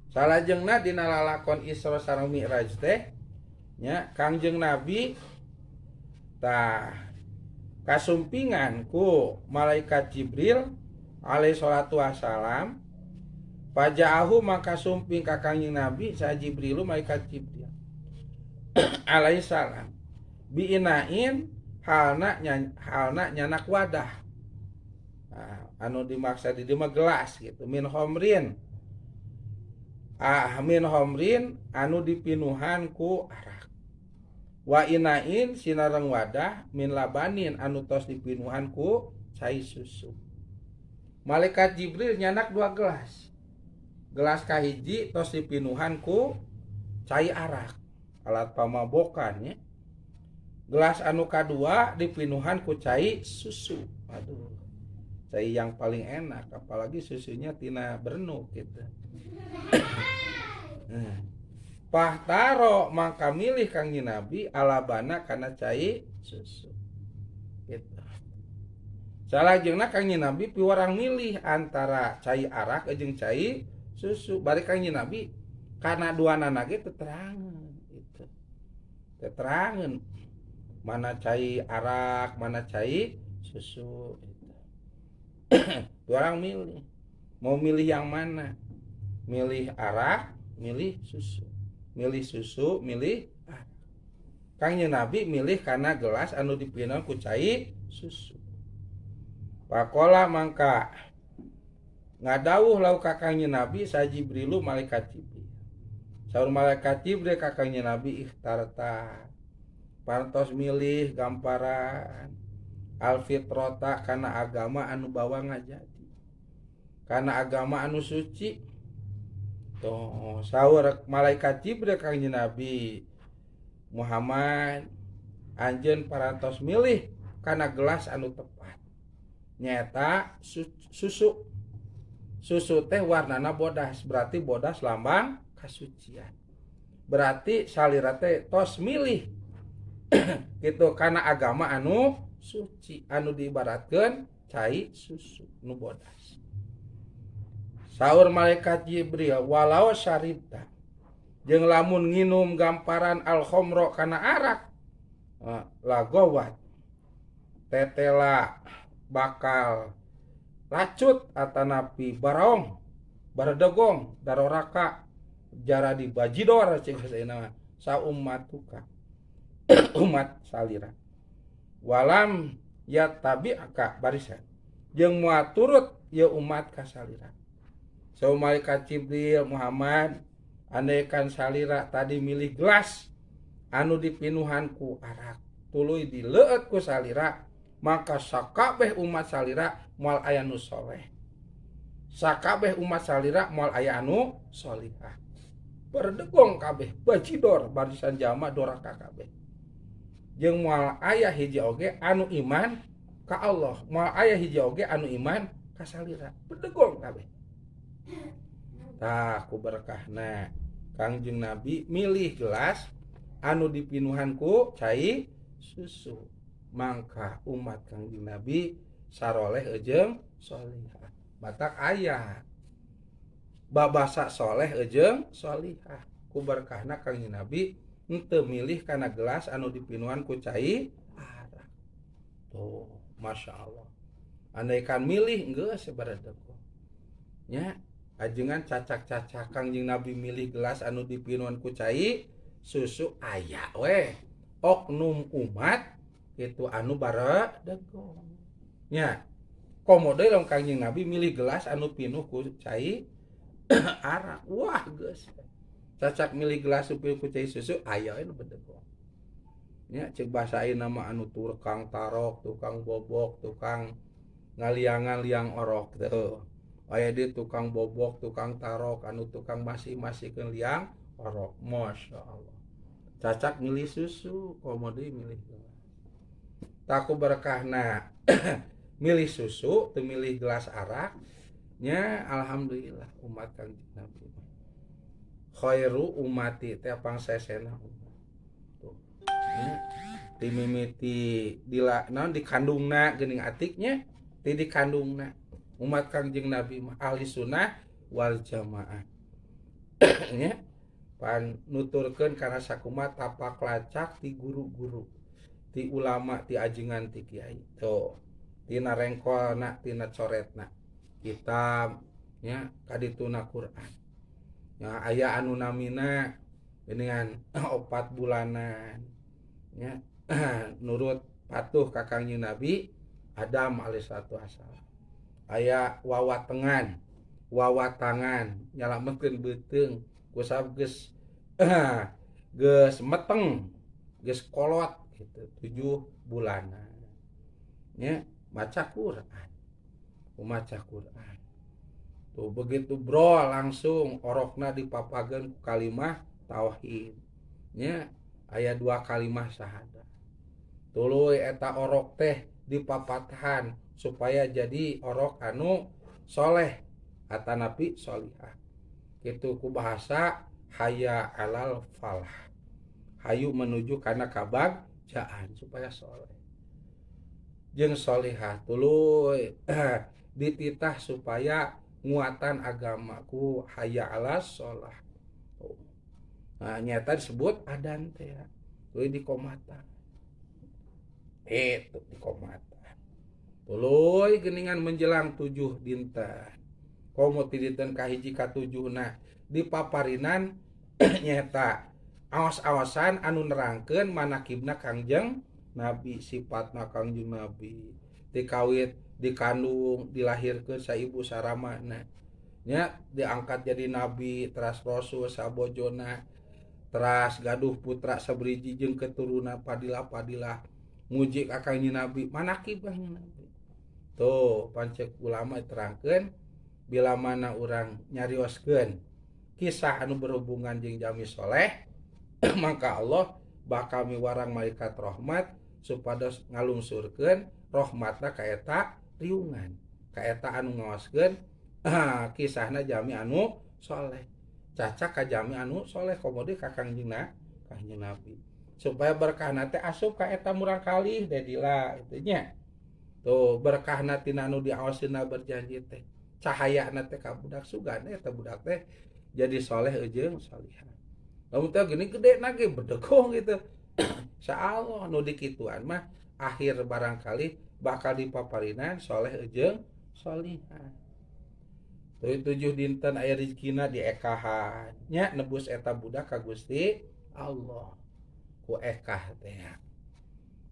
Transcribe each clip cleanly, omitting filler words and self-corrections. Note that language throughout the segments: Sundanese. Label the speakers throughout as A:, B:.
A: Salajengna dina lalakon Isra sareng Mi'raj teh nya, Kangjeng Nabi tah kasumpingan ku malaikat Jibril alaihi salatu wassalam. Faja'ahu, maka sumping ka Kangjeng Nabi sa Jibrilu, malaikat Jibril alaihi salam, biina'in, halna halna nyandak wadah. Nah, anu dimaksa di dieu mah gelas gitu, min khomrin, ah, min khomrin anu dipinuhan ku arak, wa ina'in sinareng wadah, min labanin anu tos dipinuhan ku cai susu. Malaikat Jibril nyandak dua gelas. Gelas kahiji tos dipinuhan ku cai arak, alat pamabokan ya. Gelas anu kadua dipinuhan ku cai susu. Aduh, cai yang paling enak, apalagi susunya tina bernuk gitu. Nah, Fakhtaro, maka milih Kangjeng Nabi, allabana kana cai susu gitu. Salajengna Kangjeng Nabi piwarang milih antara cai arak jeung cai susu. Bari Kangjeng Nabi karena duanana ge teterangan itu. Teterangan mana cai arak, mana cai susu gitu. Orang milih. Mau milih yang mana? Milih arak, milih susu. Milih susu, milih arak. Kangjeng Nabi milih karena gelas anu dipinuhan ku cai susu. Faqola, mangka ngadawuh lahu ka Kangjeng Nabi sa Jibrilu, malaikat Jibril. Saur malaikat Jibril ka Kangjeng Nabi, ikhtarta, parantos milih gamparan, alfitrota kana agama anu bawa ngajadi, kana agama anu suci. Tuh, saur malaikat Jibril, Kangjeng Nabi Muhammad, anjeun parantos milih kana gelas anu tepat, nyaeta susu. Susu teh warnana bodas, berarti bodas lambang kasucian. Berarti salira teh tos milih gitu karena agama anu suci anu diibaratkeun cai susu nu bodas. Saur malaikat Jibril, walau syaribta, jeung lamun nginum gamparan al khomro kana arak, lagowat, tetela bakal lacut atanapi baraong baredegong daroraka jaradi bajidor cek bahasa sa ummatuka, umat salira, walam yattabi'aka barisan, jeung moal turut ye umat ka salira. So malaikat Jibril, Muhammad, andaikan salira tadi milih gelas anu dipinuhan ku arak, tuluy dileueut ku salira, maka sakabeh umat salira moal aya nu soleh, sakabeh umat salira moal aya anu solihah, berdegong kabeh, bajidor, barisan jama doraka kabeh, jeung moal aya hiji oge anu iman ka Allah, moal aya hiji oge anu iman ka salira, berdegong kabeh. Tah, ku berkahna Kangjeng Nabi milih gelas anu dipinuhan ku cai susu, mangka umat Kangjeng Nabi saroleh ejeng solihah. Batak aya babasa soleh ejeng solihah ku berkahna Kangjeng Nabi henteu milih kana gelas anu dipinuhan ku cai arak. Tuh, masya Allah. Andaikan milih, geus baredegong nya. Ajengan cacak-cacak Kangjeng Nabi milih gelas anu dipinuhan ku cai susu, aya we oknum umat itu anu baredegong nya. Komo deui lamun Kangjeng Nabi milih gelas anu pinuh ku cai arak, wah, geus. Cacak milih gelas pinuh ku cai susu, aya we nu bedegong nya. Cek bahasa ayeuna mah anu tukang tarok, tukang bobok, tukang ngaliangan liang orok tuh. Aya di tukang bobok, tukang tarok, anu tukang masih-masihkeun liang orok. Masya Allah. Cacak milih susu, komo deui milih gelas. Tah, ku berkahna milih susu teu milih gelas arak nya, alhamdulillah umat Kangjeng Nabi khairu umati teh pangsesena umat. Tuh nya, ti mimiti dila naon dikandungna geuning atiknya, ti dikandungna umat Kangjeng Nabi mah ahli sunnah wal jamaah. Nya pan nuturkeun kana sakumaha tapak lacak ti guru-guru, ti ulama, ti ajengan, ti kiai. Tuh, tina rengkolna, tina coretna kitab nya kadituna Quran. Nah, aya anu namina geuningan 4 bulanan nya nurut patuh ka Kangjeng Nabi Adam alaihissalatu wassalam. Aya wawatengan, wawatangan nyalametkeun beuteung kusabab geus geus meteng, geus kolot gitu 7 bulanan. Nya maca Quran. Maca Quran. Tuh begitu bro langsung orokna dipapageun ku kalimah tauhid. Nya aya 2 kalimah syahadat. Tuluy eta orok teh dipapatahan supaya jadi orok anu soleh atanapi solihah. Kitu ku bahasa hayya alal falah. Hayu menuju kana kabagjaan supaya soleh. Jeung solihah tuluy dititah supaya nguatan agama ku hayya alas sholah. Nah, nyata disebut adan teh tuluy dikomatan. Itu dikomatan. Tuluy geuningan menjelang 7 dinten. Komo ti dinten kahiji ka 7na dipaparinan nyata awas-awasan anu nerangkeun manakibna Kangjeng Nabi, sifatna Kangjeng Nabi. Dikawit, dikandung, dilahirkeun sa ibu saramana. Nya diangkat jadi nabi, teras rasul sabojona, teras gaduh putra sabriji jeung keturunan padilah-padilah muji ka Kangjeng Nabi, manakib Kangjeng Nabi. Tuh pancek ulama terangkeun bila mana urang nyarioskeun kisah anu berhubungan jeung jami soleh maka Allah bakal miwarang malaikat rahmat supados ngalungsurkeun rahmatna ka eta riungan, ka eta anu ngaoskeun kisahna jami anu soleh, cacak ka jami anu soleh komo deui ka Kangjeng Nabi supaya berkahna teh asup ka eta murang kalih dedila itu nya. Tuh berkahna tina anu diaoskeunna berjanji teh cahayana teh ka budak sugana eta budak teh jadi soleh jeung solihah. Lamun teh gini gede na ge bedegong gitu. Insyaallah nu dikituan mah akhir barangkali bakal dipaparinan soleh jeung solihah. Tuh 7 dinten aya rezekina diekahan nya nebus eta budak ka Gusti Allah ku ekah teh.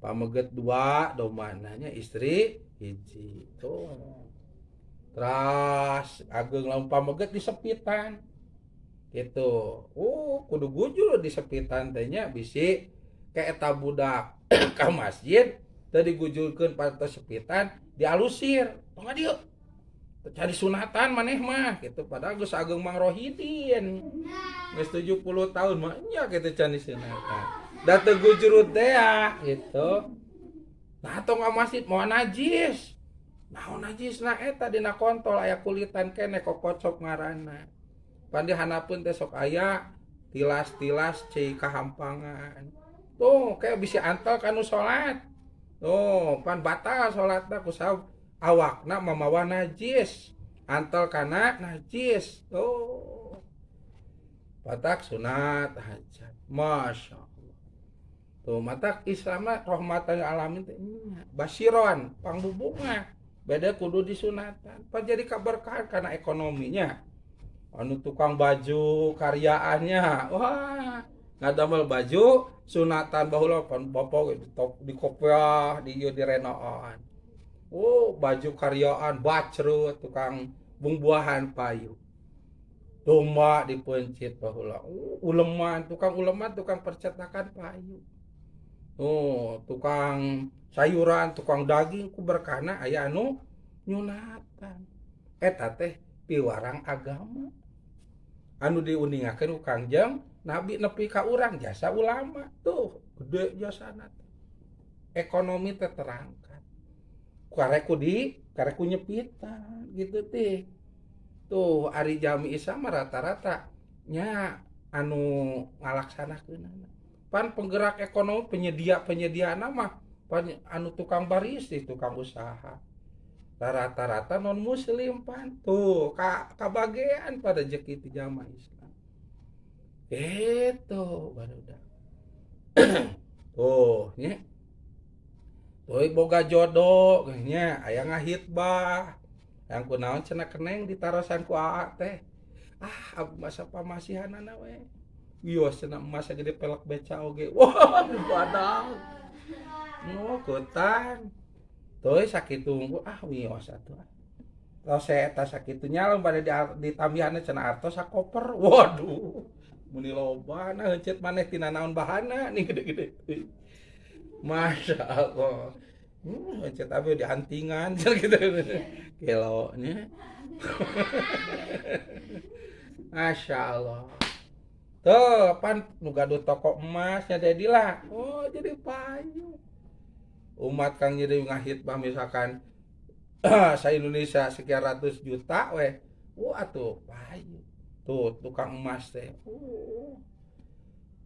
A: Pameget 2 domana nya istri hiji tuh. Teras ageng lamun pameget disepitan gitu. Oh, kudu gujul disepitan teh nya bisi ka eta budak ka masjid teu digujulkeun pantes sepitan dialusir. Tong dieu. Cari sunatan maneh mah gitu padahal geus ageng Mang Rohidin. Geus 70 tahun mah nya kitu can disunatan. Da teu gujurut teh ya gitu. Nah tong ka masjid moal najis. Naon najisna eta dina kontol aya kulitan keneh kokocok ngaranna. Pan di handapeun teh sok aya tilas-tilas cai kahampangan. Tuh kayak bisi antel kanu salat. Tuh pan batal salatna ku sabab awakna mamawa najis. Antel kana najis. Tuh. Batak sunat hajat. Masya Allah. Tuh matak Islam mah rahmatan lil alamin teh nya basiron pangbubunga. Beda kudu disunatan. Pan jadi kaberkahan karena ekonominya. Anu tukang baju karyaannya. Wah, ngadamel baju sunatan baheula pan bapak di top, di kopiah, di ieu direnoan. Oh, baju karyaan bacrut tukang bungbuahan payu. Domba dipencit baheula. Oh, uleman, tukang uleman, tukang percetakan payu. Oh, tukang sayuran, tukang daging ku berkahna aya anu nyunatan. Eta teh piwarang agama. Anu diuningakeun ku Kangjeng Nabi nepi ka urang jasa ulama. Tuh, gede jasana teh. Ekonomi teh terangkat. Kareku di, kareku nyepitan gitu teh. Tuh, ari jami Islam mah rata-rata nya anu ngalaksanakeunana. Pan penggerak ekonomi penyedia-penyediana mah pan anu tukang baris teh, tukang usaha. Rata-rata non muslim pan tuh kabagean pada rezeki ti jamaah Islam. Gitu barudak. Tuh nya. Tuh boga jodoh nya aya ngahitbah. Yang kunaon cenah keneng ditarosan ku aa teh. Ah, abdi masa pamasihanana we. Wios cenah emas gede pelek beca oge. Wah, badag. Oh, kutang. Tuh sakitu ah wios atuh. Tos eta sakitu nya lamun bade ditambihanna cenah artos sakoper. Waduh. Meni loba nah heuncet maneh tina naon bahana nih gede-gede. Masya Allah. Heuncet abi diantingan gitu. Kelo nya. Masya Allah. Tuh, pan nu gaduh toko emasnya Dedi lah. Oh, jadi payu. Umat kang jadi ngahitbah misalkan sa Indonesia sekian ratus juta weh. Wah tuh payu. Tuh tukang emas teh.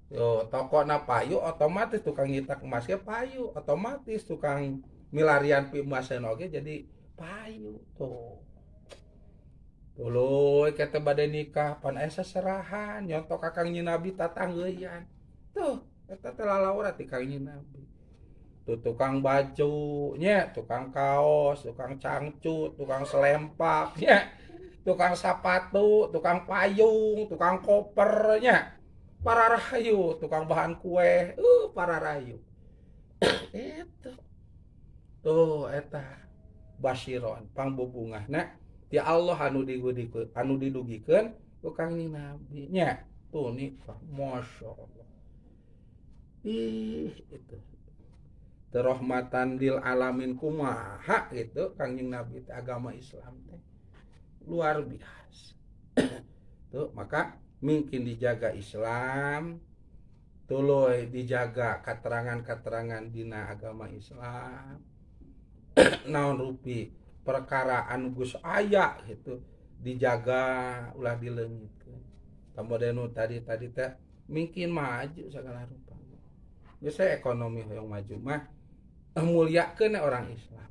A: Yo, toko na payu otomatis tukang nyitak emasnya payu, otomatis tukang milarian pi emasnya oge jadi payu tuh. Tuluy kata bade nikah pan aya seserahan nyontok ka Kangjeng Nabi tatanggeuyan. Tuh, eta teh lalaura ti Kangjeng Nabi. Tuh tukang baju nya, tukang kaos, tukang cangcut, tukang selempak nya, tukang sapatu, tukang payung, tukang koper nya. Para rahayu, tukang bahan kue, para rahayu. Itu. Tuh eta basiron pangbubungahna ti Allah anu digudikeun anu didugikeun ku Kangjeng Nabi nya. Tuh nikah, Masya Allah. Ih, itu. Terahmatan lil alamin kumaha gitu Kangjeng Nabi teh agama Islam teh. Luar biasa. Tuh, maka mungkin dijaga Islam, tuluy dijaga keterangan-keterangan dina agama Islam. Naon rupi perkara anu geus aya gitu dijaga ulah dileungitkeun. Tambah nu tadi-tadi teh mungkin maju segala rupa. Geus ekonomi hoyong maju mah mulyakeun orang Islam.